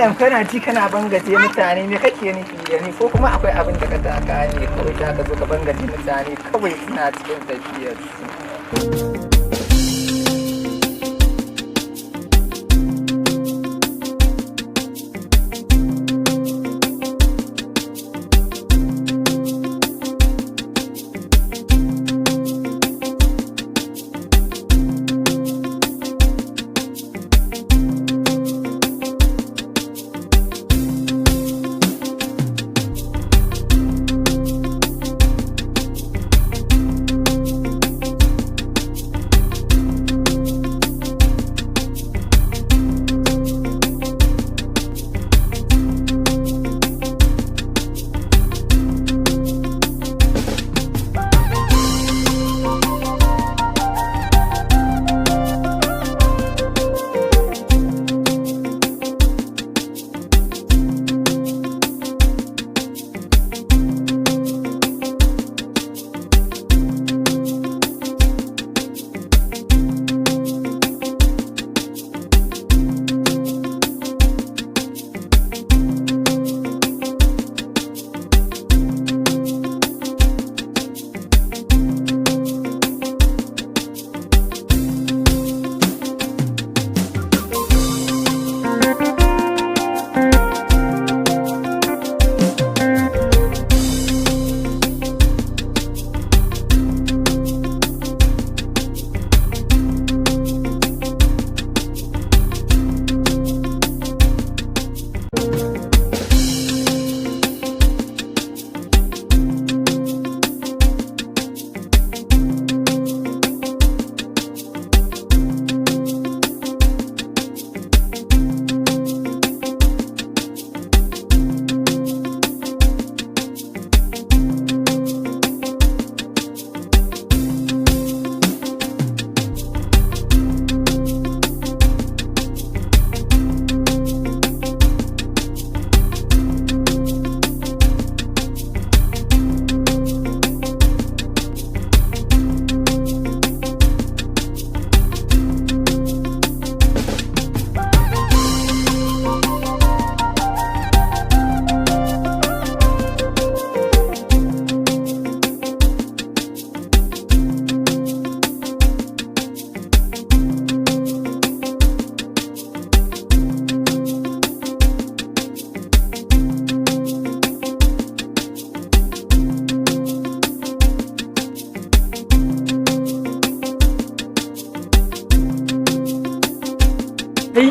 Malam, kana ci kana bangaje mutane, me kake nufi da ni? Ko kuma akwai abin da ka taka ne kawai za ka zo ka bangaje mutane kawai suna cikin tafiyar su?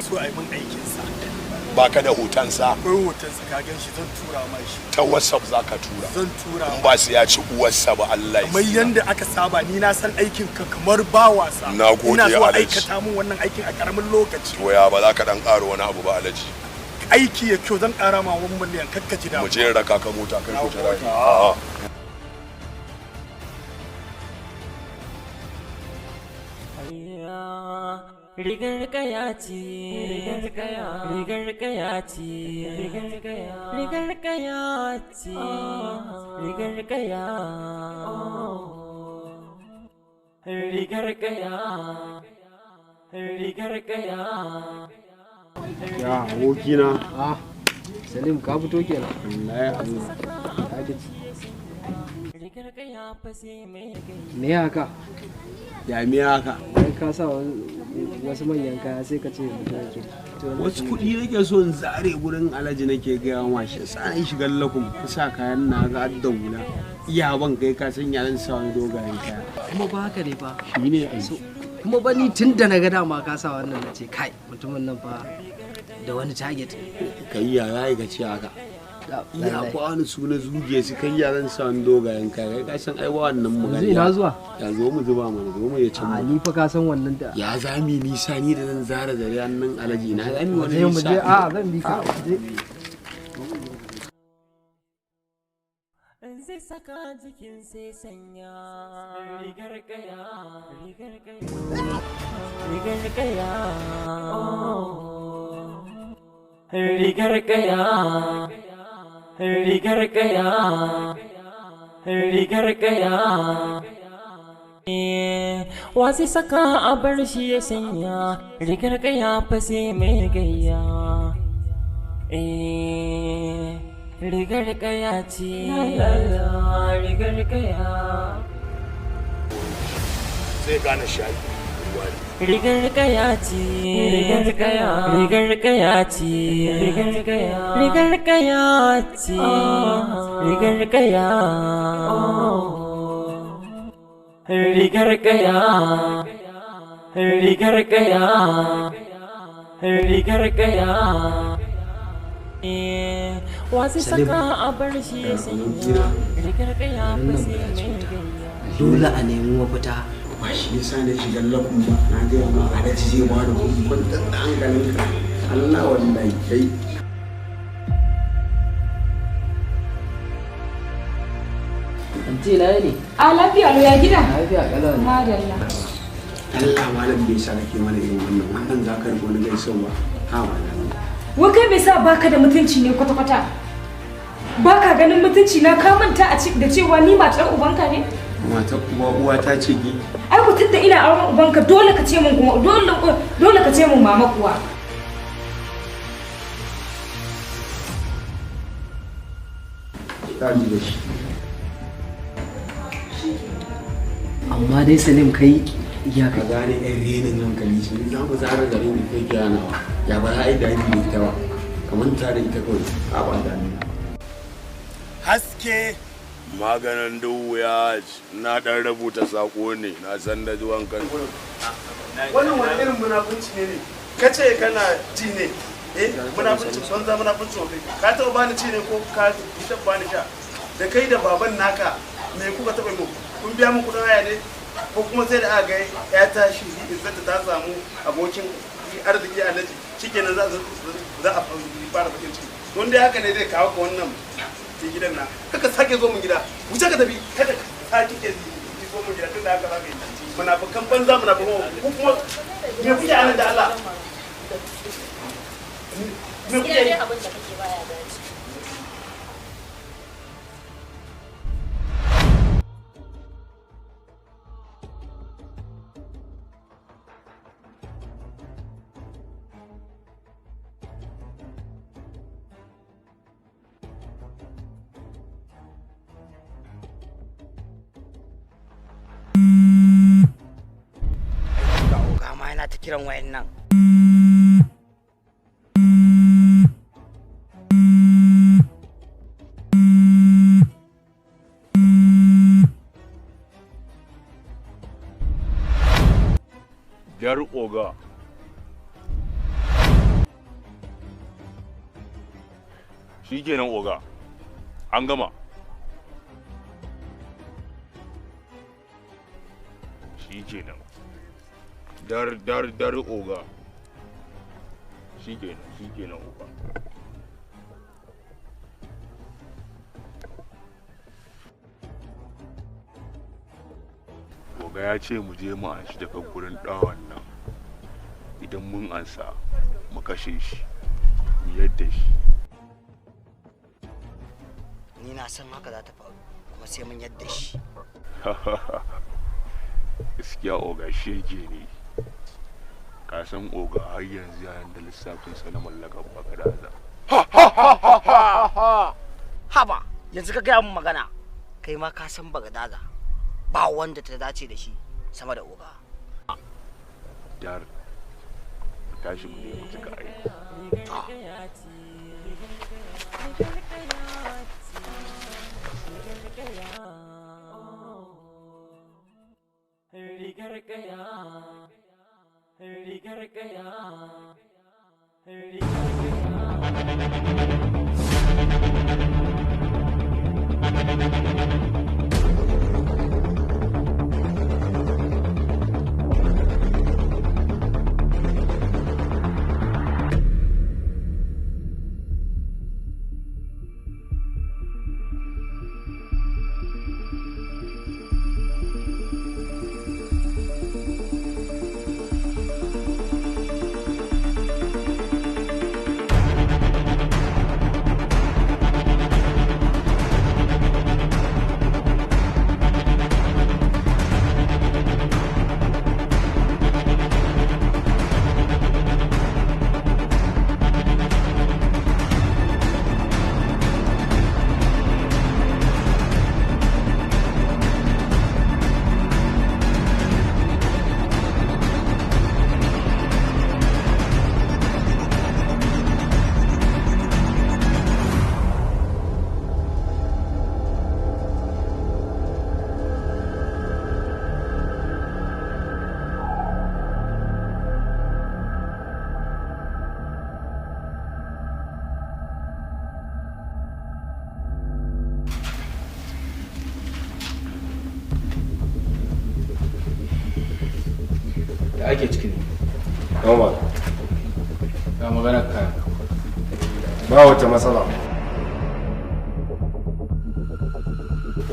So a yi min aikinsa. Baka da hotonsa? Akwai hotonsa, ka gan shi, zan tura ma shi. Ta WhatsApp za ka tura? Zan tura. In ba su ya ci uwarsa ba, Allah ya Kamar yanda aka saba, ni na san aikin ka kamar ba wasa. Na gode, Ina so a Alhaji. aikata min wannan aikin a karamin lokaci. To ya ba za ka dan ƙara wani abu ba, Alhaji? Aiki ya kyau, zan ƙara ma 1 miliyan, kakka ji Mu damuwa. je raka ka mota, kai ku tara. Gode. A'a. Rigar kaya ce, rigar kaya, rigar kaya ce, rigar kaya, rigar kaya ce, rigar kaya, rigar kaya, rigar kaya. Ya abokina. Ah, Salim, ka fito kenan. Wallahi Allah. Ka gaji. Rigar kaya fa sai mai Me haka? Ya me haka? Wai ka sa wasu manyan kaya, sai ka ce mutum yake. Wasu kuɗi nake so in zare gurin Alhaji, nake gaya ma shi sa na shigar lakum sa kayan na ga adda hula. Iya ban kai ka san yaran sa wani dogayen kaya. Kuma ba haka ne fa. Shi ne ai. Kuma ba ni tun da na ga dama ka sa wannan, na ce kai, mutumin nan fa da wani target. Kai ya za ka ce haka? Iya kwanu su na zuge su, kai yaran sa wani dogayen kaya, kai ka san ai wannan magana. Yanzu ina zuwa? Ya zo mu zuba mana, zo mu je can. A ni fa ka san wannan da. Ya zami nisa ni da zan zara zare hannun Alhaji, na zami wani Mu je, mu nisa. je, a zan bi ka. Je. Zai saka jikin sai sanya rigar kaya, rigar kaya, rigar kaya, rigar kaya, rigar kaya, rigar kaya. Wa zai saka a bar shi ya sanya rigar kaya fa sai mai gayya. Eh, rigar kaya ce, rigar kaya. Zai gane shayi ruwa ne. Rigar kaya ce, rigar kaya, rigar kaya ce, rigar kaya, rigar kaya ce, rigar kaya, rigar kaya, rigar kaya, rigar kaya. Wasu saka a bar shi ya sanya rigar kaya fa sai mai gayya. Dole a nemi mafita. Ba shi yasa na shiga lakun ba, na gaya ma alhaji zai ba da kuɗi, kwantar da hankalinka. Allah wallahi kai. Anti na ne? A lafiya lau, ya gida? Lafiya kalau ne. Madalla. Allah malam bai sa kake mana irin wannan wannan za ka riko wani gaisuwa ha malam. Wai kai bai sa baka da mutunci ne kwata-kwata? Baka ganin mutunci na, ka manta a da cewa ni matar ubanka ne? Mata uwa uwa ta ce ki. Ai ku tunda ina auren ubanka dole ka ce mun, kuma dole dole ka ce mun mama kuwa. Ta ji da shi. Amma dai Salim, kai ya ka kai. Gane yan renin hankali shi za mu zara garin da kai ganawa ya ba za a yi daji da ita ba, kamar ta da ita kawai a ba da ni. Haske. Maganin duhu ya na dan rubuta sako ne, na san da zuwan kan. Wannan wani irin munafunci ne? Ne ka ce kana ji ne? Eh, munafunci banza, munafunci wofi. Ka taɓa bani ci ne ko ka taɓa bani sha? Da kai da baban naka me kuka taɓa mu? Kun biya min kuɗin haya ne ko kuma sai da aka ga ya tashi izzata ta samu abokin arziki alhaji, shikenan za a fara bakin ciki? Don dai haka ne zai kawo ka wannan gidan na kaka sake zo mun gida. Wuce ka tafi, kada ka sake ke zo mun gida. Tunda haka za ka yi munafukan banza, munafukan ku. Kuma me kuke anan da Allah? Me kuke yi? Abin da kake baya dace. Ga oga ma yana ta kiran wayan nan. Jar oga. Shikenan oga. An gama. Shikenan. Dar dar dar oga. Shikenan, shikenan oga. Oga ya ce mu je mu anshi daga gurin ɗawan nan. Idan mun ansa, mu kashe shi, mu yadda shi. Ni na san haka za ta faru, kuma sai mun yadda shi. Gaskiya oga shege ne. Ka san oga har yanzu yayin da lissafinsa na mallakar Bagadaza. Haba, yanzu ka gaya mun magana. Kai ma ka san Bagadaza ba wanda ta dace da shi sama da oga. Dar, mu tashi mu je mu cika aiki. Rigar kaya ce, rigar kaya ce, rigar kaya. Rigar kaya, rigar kaya, rigar kaya. Da ake ciki ne? Normal. Ga maganar kaya. Ba wata matsala.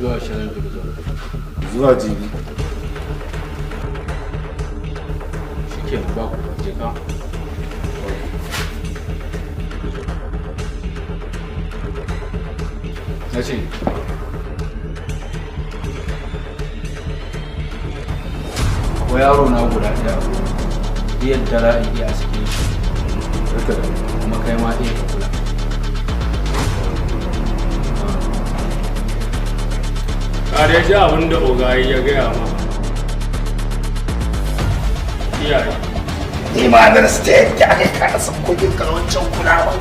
Zuwa shirin da zuwa. Zuwa jibi. Shikenan, ba ku je ka. Na ce. Akwai yaro na guda ɗaya a gurin. Yadda za a yi a cikin shi. Kuma kai ma ɗaya ka kula. Kare ji abin da ogayi ya gaya ma. Iyaye. Ni ma na rasa ta yadda aka yi kasa kogin karawancin kulawa.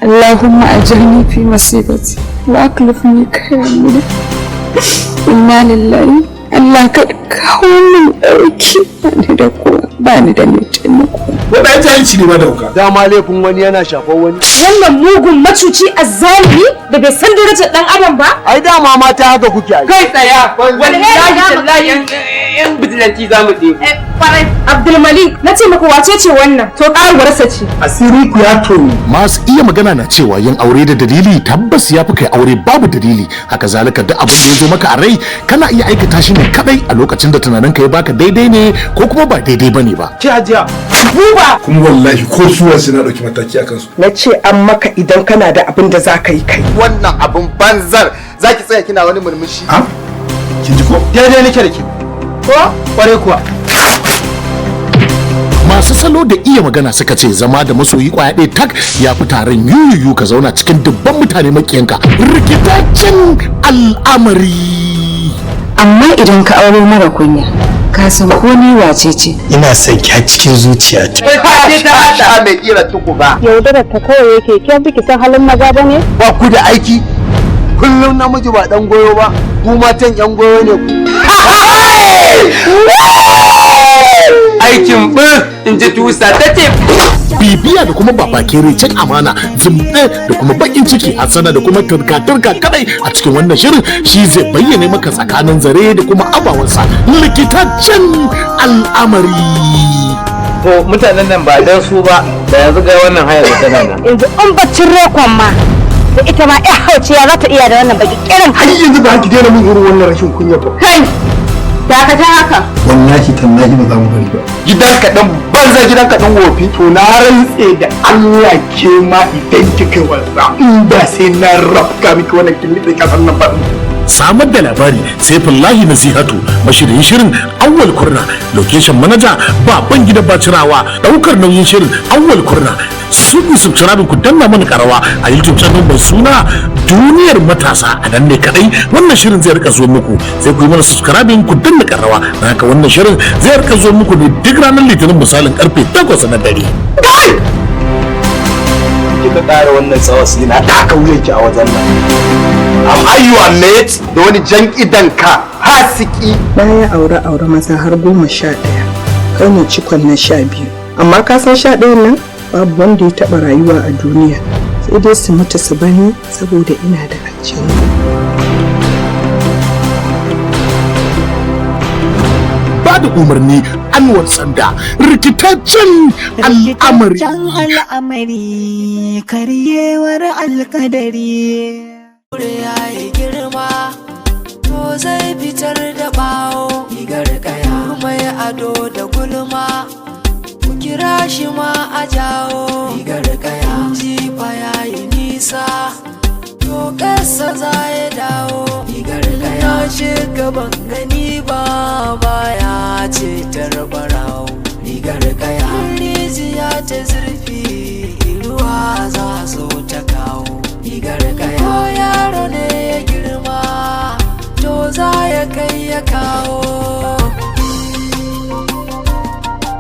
اللهم أجرني في مصيبتي وأخلفني خيرا منها. إنا لله. Allah ka kawo min ɗauki, ba ni da kowa, ba ni da mai taimako. Wannan ai jahilci ne ma da wuka. Dama laifin wani yana shafar wani. Wannan mugun macuci azzalimi da bai san darajar dan adam ba? Ai dama mata haka kuke ai. Kai tsaya, wallahi tallahi yan bijilanci za mu ɗebo. Kwarai. Abdulmalik, na ce maka wace ce wannan? To ƙaruwarsa ce. Asiri ku ya tono. Masu iya magana na cewa yin aure da dalili tabbas ya fi kai aure babu dalili. Haka zalika duk abin da ya zo maka a rai kana iya aikata shi ne kadai a lokacin da tunaninka ya baka daidai ne ko kuma ba daidai bane ba. Ki hajiya. Buba. Kuma wallahi ko suwa sai na dauki mataki akan su. Na ce an maka idan kana da abin da za ka yi kai. Wannan abin banzar za ki tsaya kina wani murmushi. Ha? Kin ji ko? Daidai nake da ke. Ko? Kwarai kuwa. Masu salo da iya magana suka ce zama da masoyi kwaya ɗaya tak ya fi taron yuyuyu ka zauna cikin dubban mutane makiyanka. Rikitaccen al'amari. Amma idan ka auro mara kunya, ka san ko ni wace ce. Ina son ki a cikin zuciyata. Ta mai kira tuku ba. Yaudarar ta kawai yake, ke biki san halin maza ba ne? Ba ku da aiki. Kullum namiji ba dan goyo ba, ku matan yan goyo ne ku. Aikin bir in ji tusa ta ce. Bibiya da kuma babakere, cin amana, zumɗe da kuma bakin ciki, hassana da kuma turka-turka kadai a cikin wannan shirin shi zai bayyane maka tsakanin zare da kuma abawansa. Likitaccen al'amari. To mutanen nan ba dan su ba da yanzu ga wannan hayar da tana nan. Yanzu in baccin rekon ma da ita ma ya hauciya za ta iya da wannan baki kirin. Har yanzu ba ki daina min irin wannan rashin kunya ba. Kai! Dakata haka. Wallahi tallahi ba za mu bari ba. Gidan ka dan banza, gidan ka dan wofi. To na rantse da Allah ke ma idan kika wasa in ba sai na rafka miki wannan killi kasan nan ba. Samar da labari Saifullahi Nasihatu, mashirin shirin Awwal Kurna, location manager Baban Gida Bacirawa, daukar nauyin shirin Awwal Kurna. Sun yi subscribe ku danna mana karawa a YouTube channel mai suna Duniyar Matasa, a nan ne kadai wannan shirin zai rika zo muku. Sai ku yi mana subscribe ku danna karawa, don haka wannan shirin zai rika zo muku ne duk ranar Litinin misalin karfe 8 na dare. Kika ƙara wannan tsawon sai na taka wuyanki a wajen nan. Am I your mate? Da wani jan idan ka hasiki. Na yi aure aure maza har 11, kai ne cikon na 12. Amma ka san 11 nan babu wanda ya taɓa rayuwa a duniya. Sai dai su mutu su bani saboda ina da aljanu. Ba da umarni Anwar Sanda, rikitaccen al'amari. Al'amari karyewar alkadari. Ya yi girma to zai fitar da bawo, rigar kaya mai ado da gulma, ku kira shi ma a jawo, rigar kaya jifa ya yi nisa to kasa za ya dawo, rigar kaya shiga ban gani ba baya ce tarbarawo, rigar kaya rijiya ta zurfi ruwa za su ta kawo, rigar kaya ko yaro ne ya girma to za ya kai ya kawo,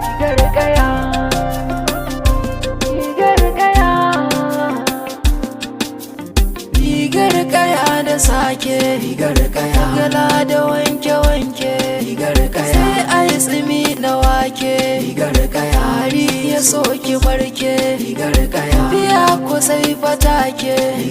rigar kaya, rigar kaya, rigar kaya da sake, rigar kaya gala da wanke wanke, rigar Tsimi na wake, rigar kaya. Hari ya soki barke, rigar kaya. Biya ko sai fatake.